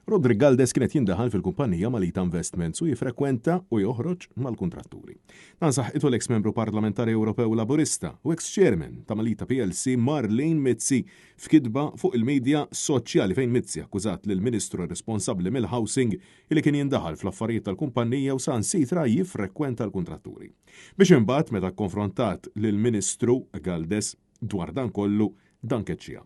Roderick Galdes kien qed jindaħal fil-kumpanija Malita Investments u jiffrekwenta u joħroġ mal-kuntratturi. Dan saħqitu l-eks Membru Parlamentari Ewropew Laburista u eks Chairman ta' Malita plc Marlene Mizzi f'kitba fuq il-midja soċjali fejn Mizzi akkużat lill-Ministru responsabbli mill-Housing li kien jindaħal fl-affarijiet tal-kumpanija u saħansitra jiffrekwenta l-kuntratturi. Biex imbagħad meta kkonfrontat lill-Ministru Galdes dwar dan kollu, dan keċċiha.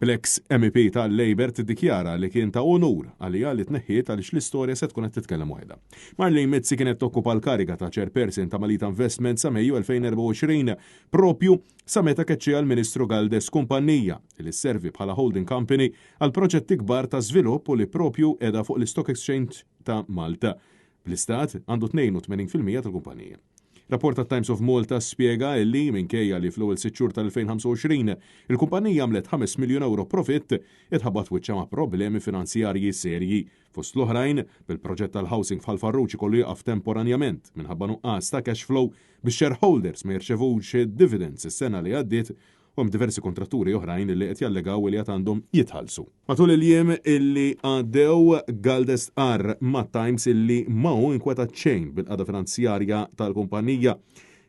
Bl-eks MEP tal-Labour tiddikjara li kien ta' unur għaliha li tneħħiet għaliex l-istorja se tkun qed titkellem waħedha. Marlene Mizzi kienet tokkupa l-kariga ta' Chairperson ta' Malita Investment sa Mejju 2024, propju sa meta keċċiha l-Ministru Galdes kumpanija li sservi bħala holding company għal proġetti kbar ta' żvilupp u li propju qiegħda fuq l-Stock Exchange ta' Malta. Bl-Istat għandu 82% tal-kumpanija. Rapport tat-Times of Malta spjega illi, minkejja li fl-ewwel sitt xhur tal-2025 il-kumpanija għamlet 5 miljun ewro profitt, itħabbat wiċċha ma' problemi finanzjarji serji, fost l-oħrajn, bil-proġett tal-housing f'Ħal Farruġ ikollu jieqaf temporanjament minħabba nuqqas ta' cash flow bix-shareholders ma jirċevux dividends is-sena li għaddiet u hemm diversi kuntratturi oħrajn li qed jallegaw li għad għandhom jitħallsu. Matul il-jiem illi għaddew, Galdes stqarr mat-Times illi ma hu inkwetat xejn bil-qagħda finanzjarja tal-kumpanija.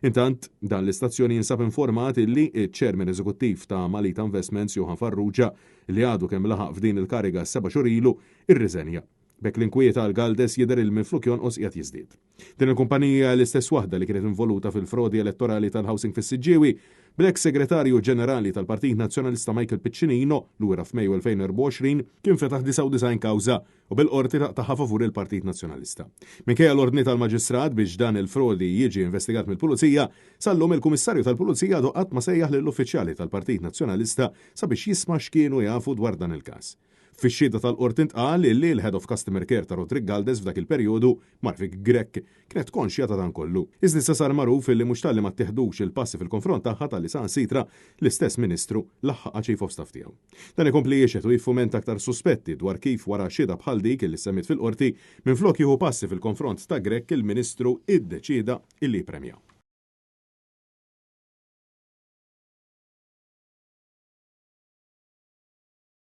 Intant, dan l-istazzjon jinsab informat illi ċ-Chairman Eżekuttiv ta' Malita Investments Johan Farrugia li għadu kemm laħaq f'din il-kariga seba' xhur ilu, irriżenja. B'hekk l-inkwiet għal Galdes jidher il minflok jonqos qiegħed jiżdied. Din il-kumpanija hija l-istess waħda li kienet involuta fil-frodi elettorali tal-housing fis-Siġġiewi, bl-eks Segretarju Ġenerali tal-Partit Nazzjonalista Michael Piccinino, lura f'Mejju 2024, kien fetaħ 99 kawża u bil-Qorti taqtagħha favur il-Partit Nazzjonalista. Minkejja l-ordni tal-Maġistrat biex dan il-frodi jiġi investigat mill-Pulizija, sal-lum il-Kummissarju tal-Pulizija għadu qatt ma sejjaħ lill-uffiċjali tal-Partit Nazzjonalista sabiex jisma' x'kienu jafu dwar dan il-każ. Fix-xhieda tal-Qorti ntqal illi l-Head of Customer Care ta' Roderick Galdes f'dak il-perjodu, Marvic Grech, kienet konxja ta' dan kollu. Iżda issa sar magħruf illi mhux talli ma ttieħdux il-passi fil-konfront tagħha talli saħansitra l-istess Ministru laħħaqha Chief of Staff tiegħu. Dan ikompli jixhed u jiffumenta aktar suspetti dwar kif wara xhieda bħal dik illi ssemmiet fil-Qorti, minflok jieħu passi fil-konfront ta' Grech il-Ministru iddeċieda illi jippremja.